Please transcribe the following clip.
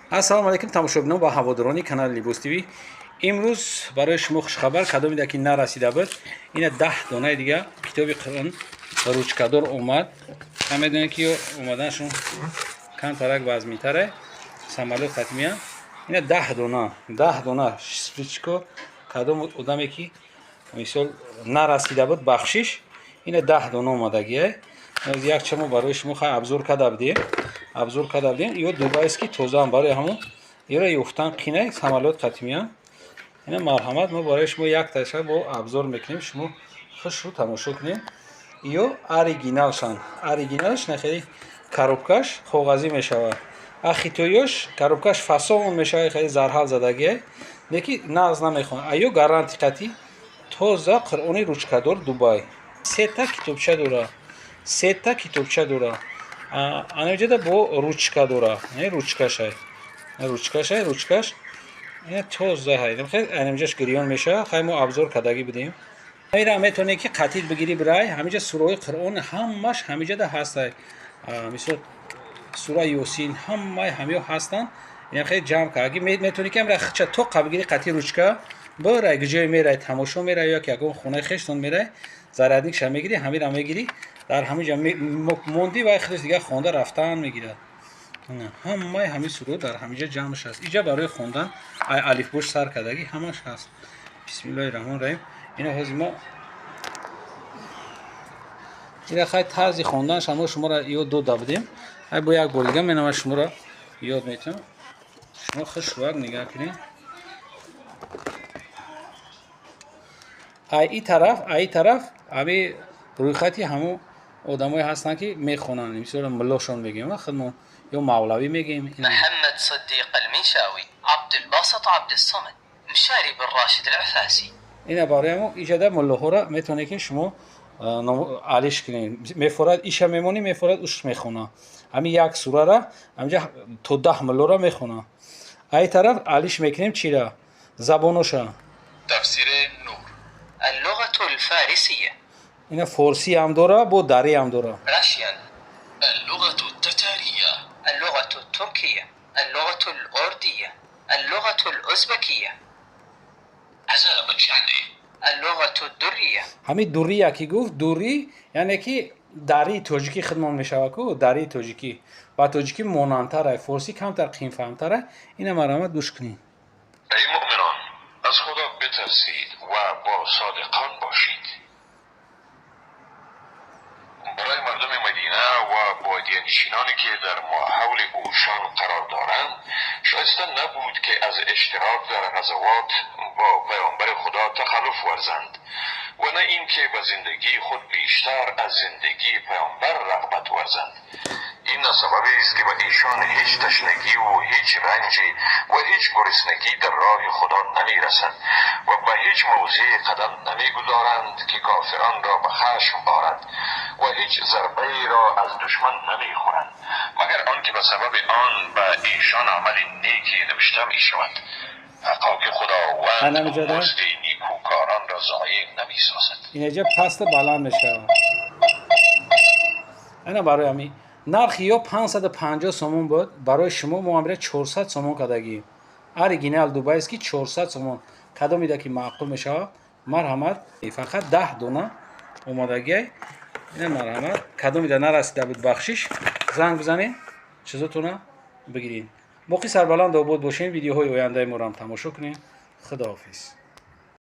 Ассалому алайкум тамошобинон ва ҳаводорони канали Либос ТВ. Имрӯз барои шумо хушхабар, кадомида ки нарасида буд, ина 10 донаи дига китоби Қуръон ручкадор омад. Медонед ки омаданашон камтарак вазминтаре, самолёт хатмия. Ина 10 дона, 10 дона спичко, кадом одаме ки мисол нарасида буд, бахшиш, ина 10 дона омадагие. Якча мо барои шумо хай обзор карда будем, обзор карда будем. Ё дубайский тозаам, барои ҳамон ёра ёфтан қинай, самолёт қатимия. Ина марҳамат, мо барои шумо як таша бо обзор мекунем, шумо хушрӯ тамошо кунем. Ё оригиналшан, оригиналш нахели коробкаш коғазӣ мешавад, а хитоёш коробкаш фасон мешавад, хеле зарҳал задагие, леки нағз намехонад. А ё гарантия қатӣ тоза Қуръони ручкадор Дубай, сета китобча дора, сета китобча дора. Анаҷода бо ручка дора, ручкашай, ручкашай, ручкаш ина тоза ҳай, анамҷаш гирён мешавад. Хай, мо обзор кардагӣ будем. Ира метавонӣ ки қатид бигирӣ, бирай ҳамиҷа сураҳои Қуръон ҳамаш ҳамиҷада ҳастай. Мисол, сураи Ёсин, ҳамаи ҳамиё ҳастанд. Ина хеле ҷамъ кард, метавонӣ ки амра хича тоқа бигирӣ, қатӣ ручка бирай, ҷое мерай, тамошо мерай, ё ки ягон хонаи хештон мерай, зарядникша мегирӣ, ҳамира мегирӣ, дар ҳамиҷа мондӣ, вай худаш дигар хонда рафтан мегирад. Ҳамаи ҳамин сураҳо дар ҳамиҷа ҷамъш аст. Иҷа барои хондан ай алифбош сар кардагӣ ҳамаш ҳаст. Бисмиллоҳи раҳмони раҳим. Ина ҳозир мо ина хай тарзи хонданаш мо шуморо ёд дода будем. Ай бо як бор дига менама шуморо ёд метиҳам, шумо хушрӯак нигаҳ кунед. Ай и тараф, ай и тараф ҳами рӯйхати ҳамун одамое ҳастанд, ки мехонанд. Мисол, муллошон мегӯем худмон ё мавлавӣ мегӯем. محمد صديق المنشاوي، عبد الباسط عبد الصمد، مشاري بن راشد العفاسي. Ина барои ҳамо иҷада муллоҳоро метавонед ки шумо алиш кунед. Мефорад иша мемонӣ, мефорад уш мехона. Ҳамин як сурара ҳаминҷа то 10 муллора мехона. Ай тараф алиш мекунем чира? Забоноша. تفسیر نور. اللغة الفارسية. Ина форсӣ ҳам дора, бо дарӣ ҳам дора. Russian. اللغة التتارية. اللغة التركية، اللغة الأردية، اللغة الأوزبكية. عزاء من شأنه. اللغة الدرية. Ҳамин дурия ки гуфт, дурӣ яъне ки дарии тоҷикӣ хидмон мешавад ку, дарии тоҷикӣ ба тоҷикӣ монандтарай, форсӣ камтар қиинфаҳмтарай. Ина марҳамат, гӯш кунед. ای مؤمنان، از خدا بترسید و با صادقان باشید. برای مردم مدینه و بادیه نشینانی که در ماحول اوشان قرار دارند شایسته نبود که از اشتراک در غزوات با پیامبر خدا تخلف ورزند و نه اینکه به زندگی خود بیشتر از زندگی پیامبر رغبت ورزند. این سببی است که به ایشان هیچ تشنگی و هیچ رنجی و هیچ گرسنگی در راه خدا نمی رسد و به هیچ موضع قدم نمی گذارند که کافران را به خشم آرد و هیچ ضربه ای را از دشمن نمی خورند، مگر آنکه به سبب آن به ایشان عمل نیکی نوشته می شود. حقا که خداوند مزد نیکوکاران را ضایع نمی سازد. Инаҷа паста баланд мешавад. Ина барои ҳамин нархи ё 550 сомон буд, барои шумо мо амра 400 сомон кардагием. Оригинал дубайский 400 сомон. Кадомида ки маъқул мешавад, марҳамат, фақат 10 дона омодагиай. Ина марҳамат, кадомида нарасида буд, бахшиш, занг бизанед, чизотона бигиред. Боқӣ сарбаланд обод бошед, видеоҳои ояндаи моро ҳам тамошо кунед. Худоҳофиз.